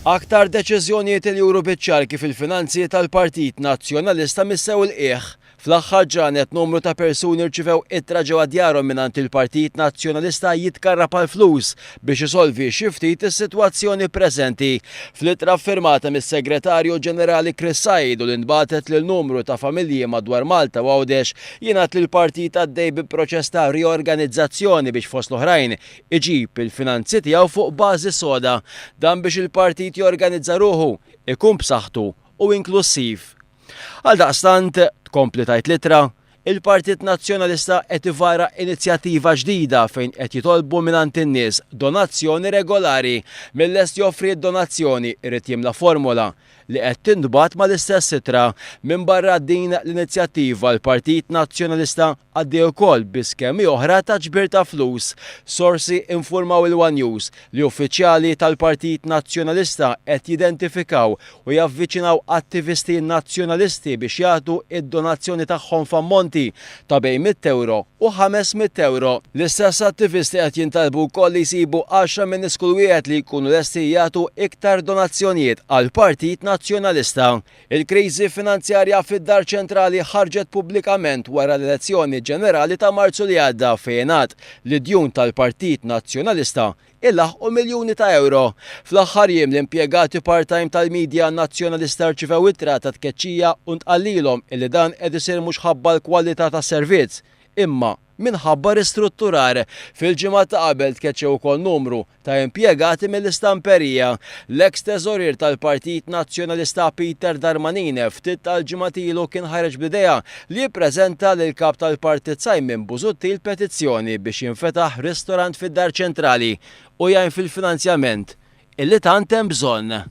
Aktar deċiżjonijiet li juru biċ-ċar kif il-finanzi tal-Partit Nazzjonalista missew il-qiegħ. Fl-aħħar ġranet numru ta' persuni rċivew ittra ġewwa djarhom mingħand il-Partit Nazzjonalista jitkarrab għall-flus biex isolvi xi ftit is-sitwazzjoni preżenti. Fl-ittra ffirmata mis-Segretarju Ġenerali Chris Said u li ntbagħtet lil numru ta' familji madwar Malta u Għawdex jingħad li l-partit għaddej bi proċess ta' riorganizzazzjoni biex fost l-oħrajn iġib il-finanzi tiegħu fuq bażi soda. Dan biex il-partit jorganizza ruħu, ikun b'saħħtu u inklussiv. Għaldaqstant, tkompli tgħid l-ittra, il-Partit Nazzjonalista qed ivara inizjattiva ġdida fejn qed jitolbu mingħand in-nies donazzjoni regolari. Min lest joffri d-donazzjoni jrid jimla formola li qed tintbagħat mal-istess ittra. Minbarra din l-inizjattiva l-Partit Nazzjonalista għaddej ukoll bi skemi oħra ta' ġbir ta' flus. Sorsi infurmaw il-ONE News li uffiċjali tal-Partit Nazzjonalista qed jidentifikaw u javviċinaw attivisti Nazzjonalisti biex jagħtu d-donazzjoni tagħhom f'ammonti ta' bejn mitt ewro u 500 ewro. L-istess attivisti qed jintalbu wkoll li jsibu għaxra min-nies kull wieħed li jkunu lesti jagħtu iktar donazzjonijiet għall-Partit Nazzjonalista. Il-kriżi finanzjarja fid-Dar Ċentrali ħarġet pubblikament wara l-elezzjoni ġenerali ta' Marzu li għadda fejn ingħad li d-djun tal-Partit Nazzjonalista ilaħħqu miljuni ta' ewro. Fl-aħħar jiem l-impjegati part-time tal-media Nazzjonalista rċivew ittra ta' tkeċċija u ntqal lilhom illi dan qed isir mhux ħabba l-kwalità tas-servizz, imma minħabba ristrutturar. Fil-ġimgħat ta' qabel tkeċċew ukoll numru ta' impjegati mill-istamperija. L-eks teżorier tal-Partit Nazzjonalista Peter Darmanin ftit tal-ġimgħat ilu kien ħareġ bl-idea li jippreżenta lill-Kap tal-Partit Simon Busuttil petizzjoni biex jinfetaħ ristorant fid-Dar Ċentrali u jgħin fil-finanzjament illi tant hemm bżonn.